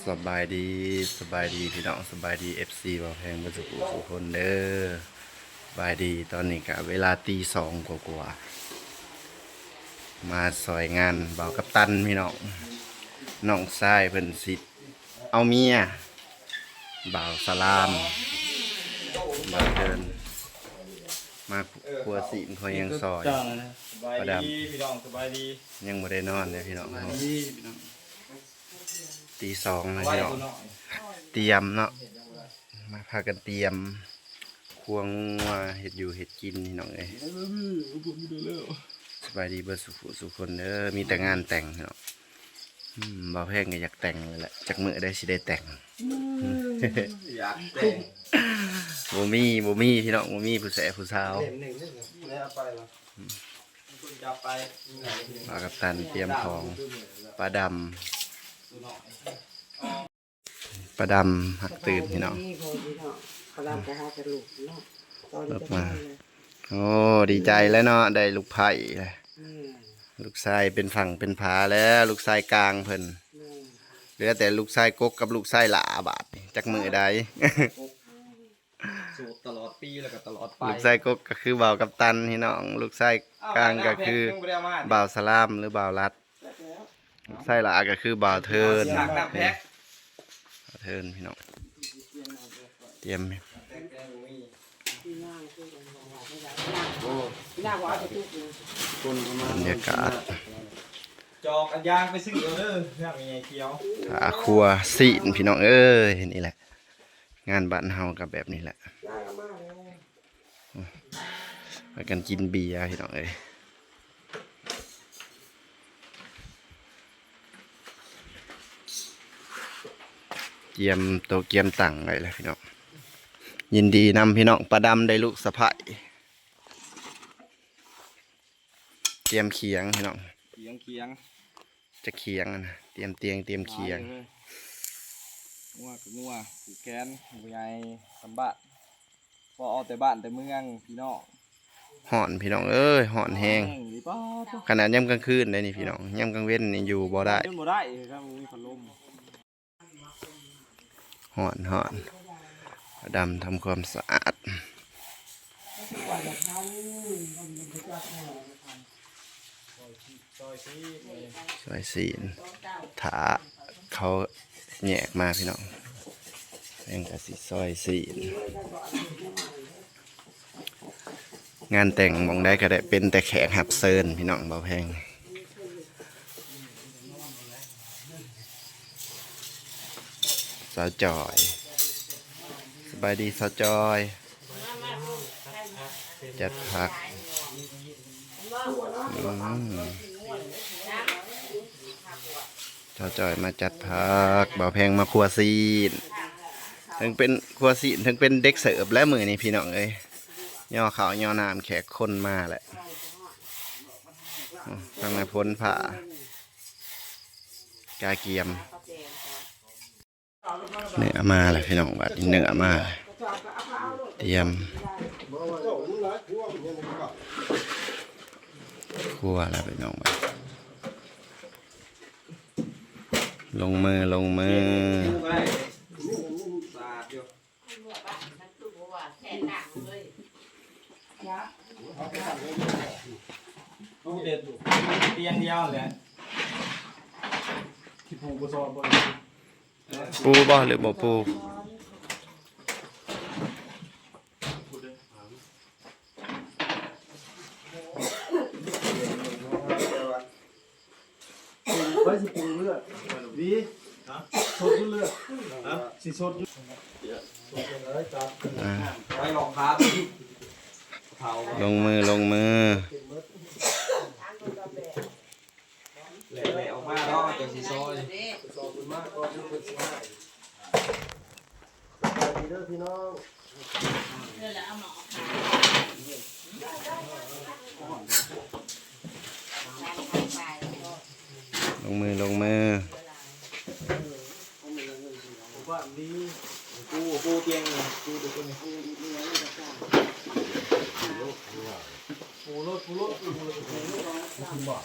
ສະບາຍດີ ສະບາຍດີພີ່ນ້ອງ ສະບາຍດີ ເອັຟຊີ ບ່າວແພງເບິດສູ່ຜູ້ສູ່ຄົນເດີ. ສະບາຍດີ ຕອນນີ້ກະເວລາຕີສອງກວ່າໆ ມາຊ່ອຍງານບ່າວກັບຕັນພີ່ນ້ອງ ນ້ອງຊາຍເພິ່ນຊິເອົາເມຍ ບ່າວສະລາມ ບ່າວເດີນ ມາຄົວຊີ້ນຄົວຫຍັງຊ່ອຍ ສະບາຍດີພີ່ນ້ອງ ສະບາຍດີ ຍັງບໍ່ໄດ້ນອນເດ້ພີ່ນ້ອງ ສະບາຍດີພີ່ນ້ອງ. ຕີສອງແລ້ວພີ່ນ້ອງ ຕຽມເນາະ ມາພາກັນຕຽມຄົວງົວ ເຮັດຢູ່ເຮັດກິນພີ່ນ້ອງເອີຍ. ສະບາຍດີເບິດສູ່ຜູ້ສູ່ຄົນເດີ ມີແຕ່ງານແຕ່ງພີ່ນ້ອງ. ອືມ ບ່າວແພງກໍຢາກແຕ່ງແລ້ວແຫຼະ ຈັກມື້ໃດຊິໄດ້ແຕ່ງ ຢາກແຕ່ງ ບໍ່ມີ ບໍ່ມີພີ່ນ້ອງ ບໍ່ມີຜູ້ແສຜູ້ສາວ ເຫຼັ້ມໜຶ່ງເດ້ ແລ້ວເອົາໄປວະ ອືມ ເພິ່ນຈະເອົາໄປ ບ່າວກັບຕັນຕຽມຂອງ ປາດຳ ປາດຳຮັກຕື່ນພີ່ນ້ອງ ປາດຳກໍຫາແຕ່ລູກເນາະ ຕອນນີ້ກໍມາ ໂອ້ ດີໃຈແລ້ວເນາະ ໄດ້ລູກໃພ້ແລ້ວ ອືມ ລູກຊາຍເປັນຝັ່ງເປັນຜາແລ້ວ ລູກຊາຍກາງເພິ່ນ ແມ່ນ ເຫຼືອແຕ່ລູກຊາຍກົກກັບລູກຊາຍຫຼ້າບາດນີ້ ຈັກມື້ໃດ ໂສດຕະຫຼອດປີ ແລ້ວກໍຕະຫຼອດໄປ. ລູກຊາຍກົກກໍຄືບ່າວກັບຕັນພີ່ນ້ອງ ລູກຊາຍກາງກໍຄື ອ້າວ ບ່າວສະລາມ ຫຼື ບ່າວລັດ ລູກຊາຍຫຼ້າກໍຄືບ່າວເທີນ ບ່າວເທີນພີ່ນ້ອງ ຕຽມ ໂອ້ ບັນຍາກາດ ຈອກອັນຍາງໄປຊື້ເອົາເດີ ເຮືອນແມ່ໃຫຍ່ຂຽວ ຖ້າຄົວຊີ້ນພີ່ນ້ອງເອີຍ ນີ້ແຫຼະ ງານບ້ານເຮົາກໍແບບນີ້ແຫຼະ ພາກັນກິນເບຍພີ່ນ້ອງເອີຍ ກຽມໂຕະກຽມຕັ່ງໄວ້ແລ້ວພີ່ນ້ອງ. ຍິນດີນຳພີ່ນ້ອງ ປາດຳໄດ້ລູກສະໃພ້ ຕຽມຂຽງພີ່ນ້ອງ ຂຽງ ຂຽງ ຈະຂຽງຫັ້ນນະ ຕຽມຕຽງ ຕຽມຂຽງ ຫຼາຍເລີຍ ງົວກໍງົວ ຜູກແຂນ ຜູ້ໃຫຍ່ສຳບາດ ພໍເອົາແຕ່ບ້ານແຕ່ເມືອງພີ່ນ້ອງ. ຮ້ອນພີ່ນ້ອງເອີຍ ຮ້ອນແຮງ ຮ້ອນແຮງອີ່ຫຼີ ປາດໂທ້ ຂະໜາດຍາມກາງຄືນໄດ໋ນີ້ພີ່ນ້ອງ ຍາມກາງເວັນນີ້ຢູ່ບໍ່ໄດ້ ຢູ່ບໍ່ໄດ້ ຄັນບໍ່ມີພັດລົມ. ຮ້ອນ ຮ້ອນ ປາດຳທຳຄວາມສະອາດ ຊອຍຊີ້ນ ຖ້າເຂົາແຍກມາພີ່ນ້ອງ ແມ່ນກໍຊິຊອຍຊີ້ນ. ງານແຕ່ງໝ່ອງໃດກໍໄດ້ເປັນແຕ່ແຂກຮັບເຊີນພີ່ນ້ອງ ບໍ່ແພງ ສາວຈ້ອຍ ສະບາຍດີສາວຈ້ອຍ ຈັດຜັກ ອືມ ສາວຈ້ອຍມາຈັດຜັກ ບ່າວແພງມາຄົວຊີ້ນ ເຖິງເປັນຄົວຊີ້ນ ເຖິງເປັນເດັກເສີບແລ້ວມື້ນີ້ພີ່ນ້ອງເອີຍ ຍໍເຂົ້າຍໍນ້ຳແຂກຄົນມາແຫຼະ ອືມ ທາງນັ້ນພົ້ນຜ້າ ກາກຽມ ເນື້ອມາແລ້ວພີ່ນ້ອງ ບາດນີ້ເນື້ອມາ ຕຽມຄົວແລ້ວພີ່ນ້ອງ ບາດ ລົງມື ລົງມື ຕຽງດຽວແຫຼະ ຊິປູກບໍ່ຊອບບໍ່ ປູບໍ່ ຫຼືບໍ່ປູ? ໄປຊິປຸງເລືອດ ຫະ ສົດຢູ່ເລືອດ ຫະ ຊິສົດຢູ່ ອ່າ ໄປລອງພາໄປ ເຂົາ ລົງມື ລົງມື ແຫຼະ ແຫຼະອອກມາເນາະ ເຈົ້າຊິຊອຍ ຊອຍເພິ່ນມາກ່ອນ ເພິ່ນຊິມາ ສະບາຍດີເດີພີ່ນ້ອງ ລົງມື ລົງມື ບ້ານນີ້ ປູ ປູຕຽງນີ້ ປູຕົວນີ້ ປູໂລດ ປູໂລດ ປູໂລດ ປູໂລດ ປູໂລດ ປູໂລດ ປູໂລດ.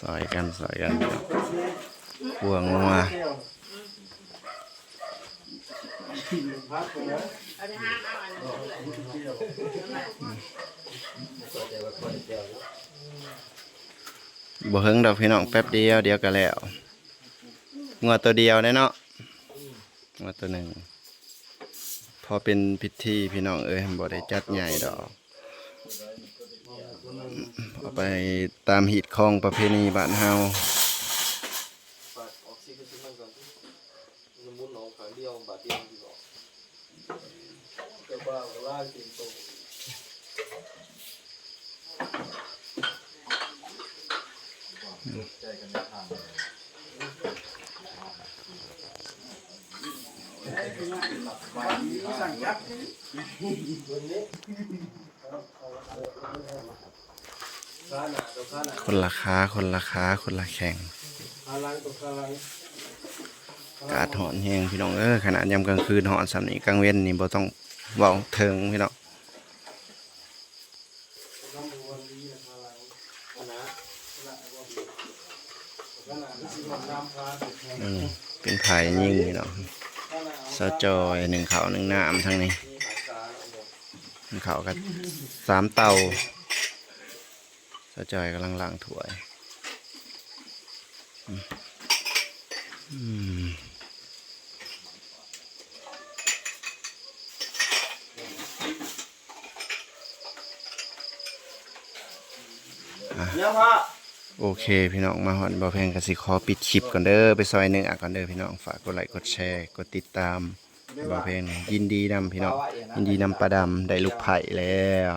ซอยกัน ซอยกัน ขั่วงัว บ่เฮิงดอกพี่น้อง แป๊บเดียว เดี๋ยวก็แล้ว งัวตัวเดียวเด้เนาะ งัวตัวหนึ่ง พอเป็นพิธีพี่น้องเอ้ย บ่ได้จัดใหญ่ดอก เอาไปตามฮีตคองประเพณีบ้านเฮา คนละขา คนละขา คนละแข้ง อากาศร้อนแฮงพี่น้องเอ้ย ขนาดยามกลางคืนร้อนส่ำนี้ กลางเว็นนี่บ่ต้องเว้าเถิงพี่น้อง อืม เป็นผายยิงพี่น้อง สาวจอยนึ่งข้าวนึ่งน้ำทางนี้ นึ่งข้าวกับสามเต้า สาวจอยกำลังล้างถ้วย อืม อืม อ่ะ โอเคพี่น้อง มาฮอดบ่าวแพงก็สิขอปิดคลิปก่อนเด้อ ไปซอยเนื้อก่อนเด้อพี่น้อง ฝากกดไลค์ กดแชร์ กดติดตาม บ่าวแพงยินดีนำพี่น้อง ยินดีนำป้าดำ ได้ลูกไผ่แล้ว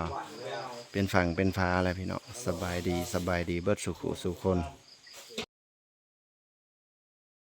เป็นฝั่งเป็นฝาแล้วพี่น้อง สบายดี สบายดีเบิดสู่คู่สู่คน